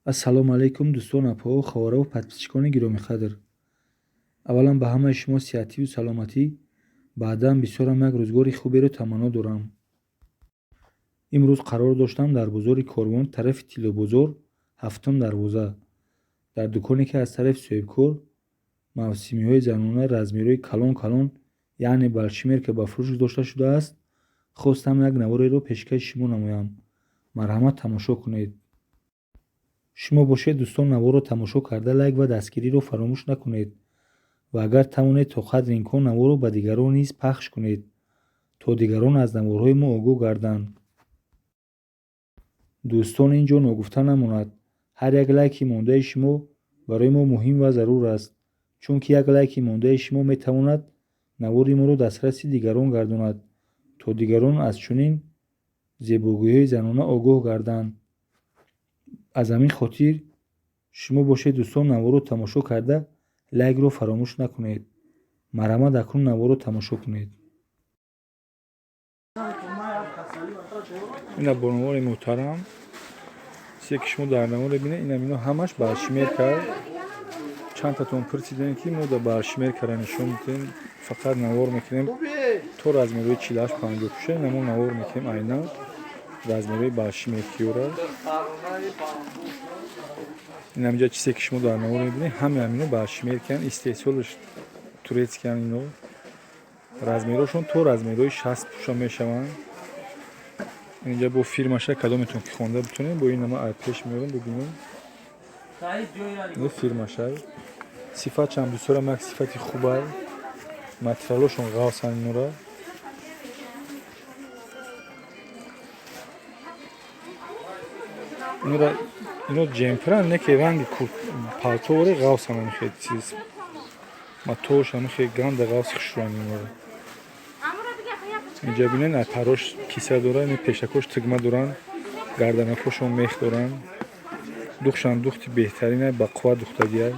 Ассалому алайкум, дӯстон, апаҳо, хоҳарову подписчикони гиромиқадр. Аввалан, ба ҳамаи шумо сиҳативу саломатӣ, баъдан бисёрам як рӯзгори хуберо таманно дорам. Имрӯз қарор доштам дар бозори Корвон, тарафи Тиллобозор, ҳафтум дарвоза, дар дуконе, ки аз тарафи соҳибкор мавсимиҳои занона размерҳои калон калон, яъне большемерка, ба фурӯш гузошта шудааст, хостам як навореро пешкаши шумо намоям. Марҳамат, тамошо кунед. Шумо бошед, дӯстон, наворро тамошо карда, лайк ва дастгириро фаромӯш накунед ва агар тавонед, то қадри имкон наворро ба дигарон низ пахш кунед, то дигарон аз наворҳои мо огоҳ гарданд. Дӯстон, ин ҷо ногуфта намонад, ҳар як лайки мондаи шумо барои мо муҳим ва зарур аст, чунки як лайки мондаи шумо метавонад навори моро дастраси дигарон гардонад, то дигарон аз чунин зебогиҳои занона огоҳ гарданд. Аз ҳамин хотир шумо бошед, дӯстон, наворро тамошо карда, лайкро фаромӯш накунед. Марҳамат, акнун наворро тамошо кунед. Ина, бонувони муҳтарам, чизе ки шумо дар навор мебинед, инам ино ҳамаш большемерка. Чандтатон пурсидем, ки мо да большемеркара нишон медиҳем, фақат навор мекунем то размерҳои 48, 50 пуша. Ина мо навор мекунем айнан размерҳои большемеркиёра. Инамҷа чизе ки шумо дар навор мебинед, ҳаме ҳамино большемеркиян, истеҳсолаш турецкиян. Ино размерҳошон то размерҳои 60 пуша мешаванд. Инҷа бо фирмаша, кадометон ки хонда битонем, бо ин ама пеш меорам, бибинем. Ин фирмаша, сифатшам бисёрам як сифати хубай, материалошон ғафсан. Инора ино джемперан, не ки ранги палтоворе ғафсан, амихе чиз матош, амихе ганда ғафси хушрӯян инора. Инҷа бинен, парош киса доранд, ин пешакош тугма доранд, гарданакошон мех доранд. Духшан духти беҳтарина, ба қувват духтагиай.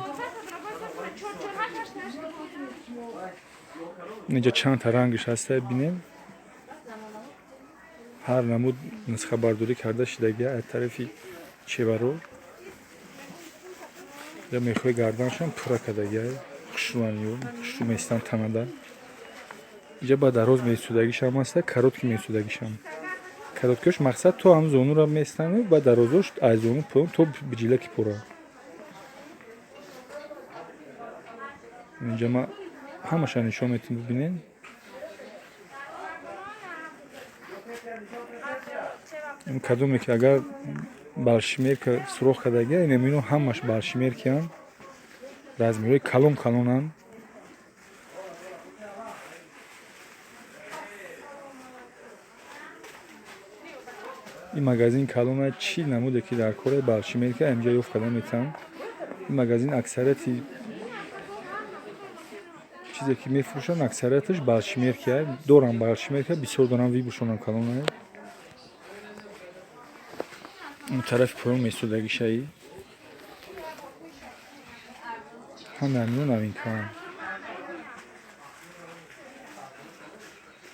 Инҷа чандта рангаш ҳаста, бинем. Ҳар намуд нусхабардорӣ карда шудагия аз тарафи чеваро. Я мехоҳи гарданашон пурра кардагиай, хушрӯян, ё хушрӯ местан танада. Инҷа ба дароз месудагишам ҳаста, короткий месудагишам. Короткиёш мақсад то ҳам зонура местан, ба дарозош аз зону поён то биҷилаки пора. Инҷа ма ҳамаша нишон метем, бибинен. Кадоме ки агар большемерка суроғ кардагия, инам ино ҳамаш большемеркиянд, размерҳои калон калонанд. Ин магазин калона, чӣ намуде ки дар кори большемерка, инҷа ёфт карда метавон. Ин магазин аксарияти чизе ки мефурӯшанд, аксарияташ большемеркия дорам. Большемерка бисёр дорам, выборшонам калона. Он тарафи поён месудагишаи, ҳама ҳамино новинкаанд.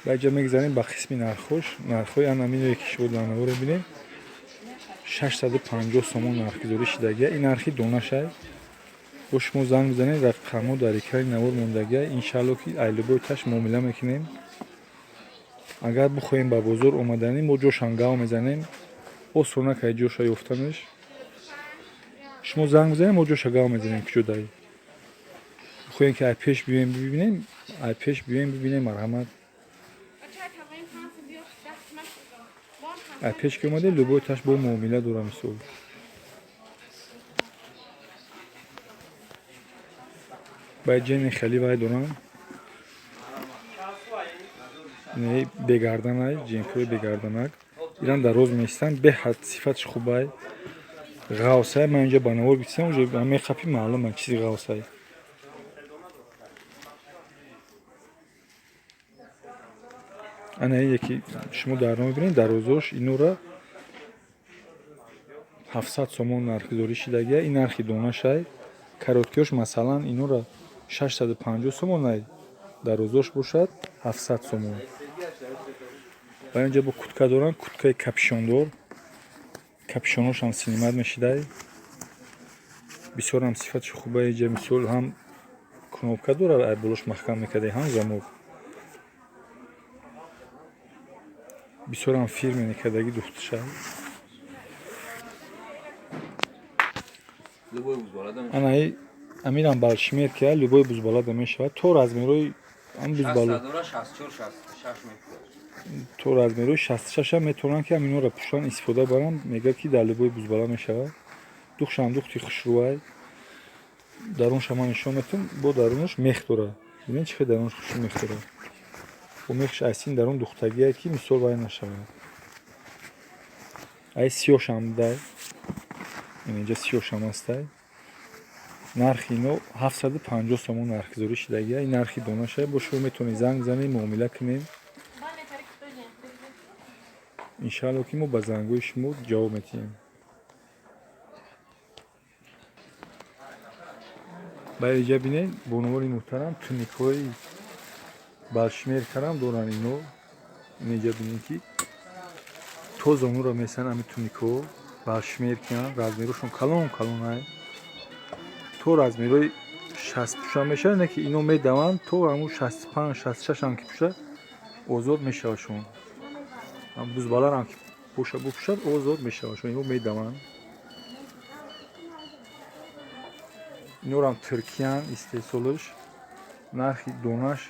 Ба инҷа мегзарем ба қисми нархҳош. Нархҳои анаминое ки шумо дар наворе бинед, 650 сомон нархгузорӣ шудагия. Ин нархи донашай. Бо шумо занг бизанед, рақамҳо дар экрани навор мондагия. Иншаалло, ки ай любой таш муомила мекунем. Агар бихоҳем ба бозор омаданӣ, мо ҷошам гав мезанем. Осон накард ҷоша ёфтанаш. Шумо занг бизанед, мо ҷоша гав мезанем, куҷо дай. Бихоҳем ки ай пеш биёем бибинем, ай пеш биёем бибинем, марҳамат. Ай пеш ки омадем, любой таш бо муомила дорам. Мисол, баъд ҷени хеле вай дорам, бегарданай, ҷемпои бегарданак. Иран дароз меистанд, беҳад сифатш хубай, ғавсай. Ман инҷа ба навор бисам, уже меқапи, маълума чизи ғавсай. Ана ин яки шумо дар ном мебинед, дарозош инора 700 сомон нархгузорӣ шудагия. Ин нархи донашай. Короткиёш, масалан, инора 650 сомон ай, дарозош бошад 700 сомон. Ва инҷа бо куртка доранд, курткаи капюшондор, капюшоношам синимат мешидай. Бисёрам сифатш хуба. Иҷа мисол ҳам кнопка дорад, ай болош маҳкам мекарда, ҳам замок. Бисёрам фирменный кардагӣ духташа. Анаи амирам балшмер ки любой бузбалада мешавад, то размерои ам бузбало то размерои 66 метавонанд ки ҳаминҳоро пӯшанд, истифода баранд. Мегӯяд ки дар любой бузбала мешавад. Духшам духти хушрӯай. Дарунша ман нишон метавам, бо дарунаш мех дорад. Бинед, чӣ хел дарунаш хушрӯ мех дорад. Бо мехш айсин дарун духтагие ки мисол вай нашавад. Ай сиёшам дай. Инҷа сиёшам ҳастай. Нархи ино 750 сомон нархгузорӣ шудагия. Ин нархи донаша. Бо шумо метавонед занг бизанед, муомила кунем. Иншаалло ки мо ба зангҳои шумо ҷавоб медиҳем. Ба инҷа бинед, бонувони муҳтарам, туникҳои балшмер карам доранд ино. Инҷа бинед ки то зонуро месананд ҳамин туникҳо, балшмер киянд, размерошон калон калонай. То размерои 60 пӯша мешавад, не ки ино медаванд то ҳамун 65, 66 ам ки пӯшад озод мешавадшон. Бузбаларам ки боша бупӯшад озод мешавадшон. Ино медаванд. Инорам туркиян истеҳсолаш. Нархи донаш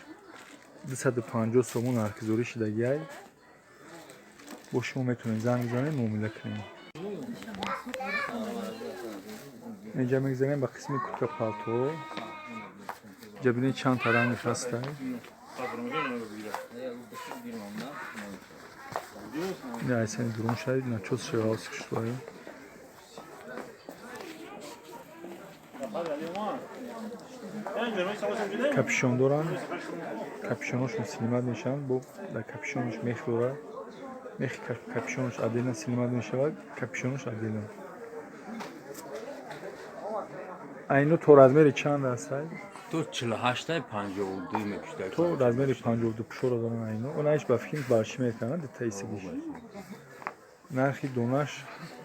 250 сомон нархгузорӣ шудагиай. Бо шумо метавонед занг бизанед, муомила кунед. Инҷа мегзарем ба қисми куртка палтоҳо. Инҷа бинед чанд та рангаш ҳастай. Ин айсани дурун шавид, начос шавад хушрӯай. Капюшон доранд. Капюшоношон снимать мешаванд. Бо дар капюшонаш мех дорад. Мехи капюшонаш отдельно снимать мешавад, капюшонаш отдельно. Айно то размери чанд ҳастай? То 48 52 мепӯшида. То размери 52 пӯшоро доранд айно. Онаиш ба фикр барчи мекунанд дитаисигиш. Нархи донаш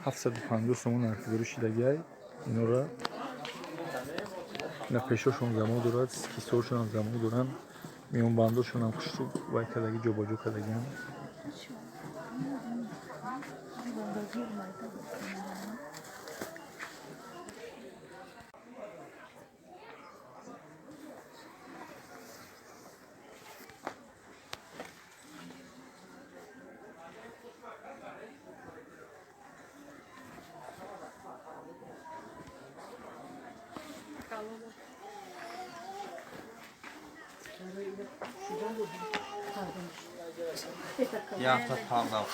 750 сомон нархгузорӣ шудагиай. Инора на пешошон замок дорад, кисаҳошонам замок доранд, миёнбандошонам хушрӯ вай кардагӣ, ҷобаҷо кардагианд. Яхта пардав.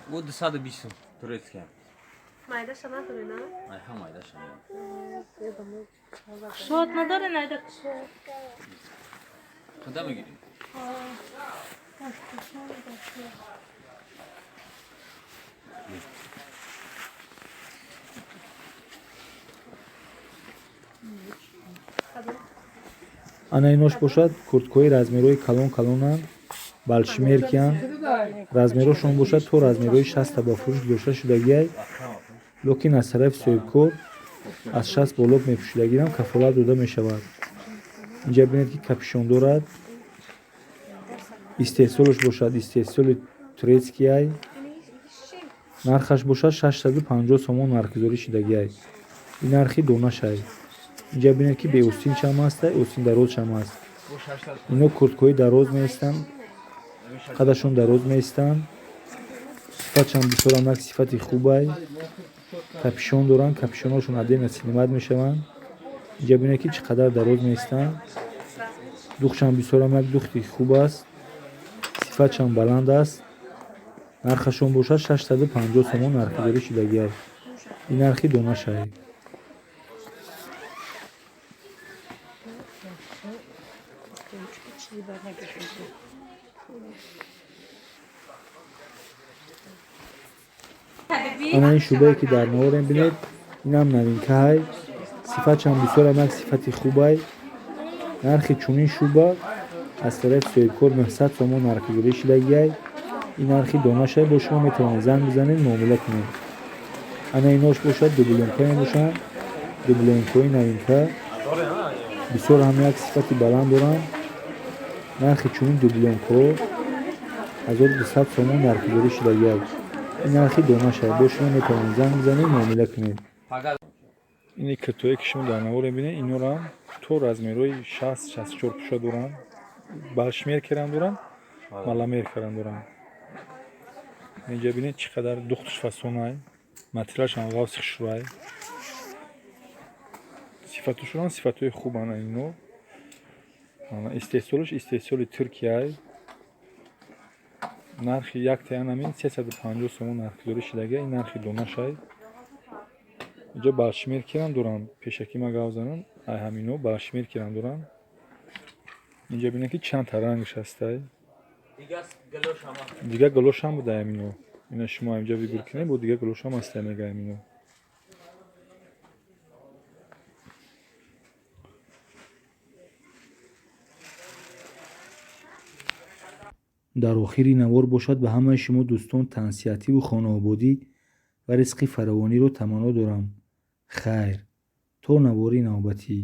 Бу 220 турецкий. Майдаша надори, на? Ай ҳа майдаша. Кушод надори, найда кушод. Када мегирӣ? Ана инош бошад курткаҳои размерҳои калон калонанд, балшмеркиянд. Размерҳошон бошад то размерҳои 60 ба фурӯш гузошта шудагиай. Лекин аз тарафи соҳибкор аз 60 боло мепӯшидагирам кафолат дода мешавад. Инҷа бинед ки капюшон дорад. Истеҳсолаш бошад истеҳсоли турецкияй. Нархаш бошад 650 сомон нархгузорӣ шудагиай. Ин нархи донашай. Инҷа бинед ки беостин чам ҳастай, остин дароз чам ҳаст. Ино курткаҳои дароз меистанд, қадашон дароз меистанд. Сифатшам бисёрам як сифати хубай. Капюшон доранд, капюшонҳошон отдельно снимать мешаванд. Инҷа бинед ки чӣ қадар дароз меистанд. Духшам бисёрам як духти хуб аст. Сифатшам баланд аст. Нархашон бошад 650 сомон нархгузорӣ шудагиай. Ин нархи донашай. Ана ин шӯъбае ки дар наворем бинед, инам новинкаҳай. Сифатшам бисёрам як сифати хубай. Нархи чунин шӯъба Аз тарафи соҳибкор 900 сомон нархгузорӣ шудагиай. Ин нархи донашай, бо шумо метавонед занг бизанед, муомила кунед. Ана инош бошад, дублёнка мебошанд, дублёнкаҳои новинка, бисёр ҳам як сифати баланд доранд. Нархи чунин дублёнкаҳо 1200 сомон нархгузорӣ шудагиай. Ин нархи донашай, бо шумо метавонед занг бизанед, муомила кунед. Ини киртое ки шумо дар навор мебинед, инорам то размерҳои 60-64 пӯша доранд, большемеркарам доранд, маломеркарам доранд. Инҷа бинед, чӣ қадар духтуш фасонай, материалашам ғафси хушрӯай, сифатошонам сифатҳои хубанд. Ино истеҳсолаш истеҳсоли Туркияй. Нархи яктаи анамин 350 сомон нархгузорӣ шудагиай, ин нархи донашай. Инҷо большемеркарам доранд, пешакӣ ма гап занам, ай ҳамино большемеркарам доранд. Инҷа бинед, ки чандта рангш ҳастай. Дигар галошам буда ҳамино. Ина шумо инҷа выбор кунед, бо дигар галошам ҳастай, мега ҳамино. Дар охири навор бошад, ба ҳамаи шумо дӯстон тансиҳативу хонаободӣ ва ризқи фаровониро таманно дорам. Хайр, то навори навбатӣ.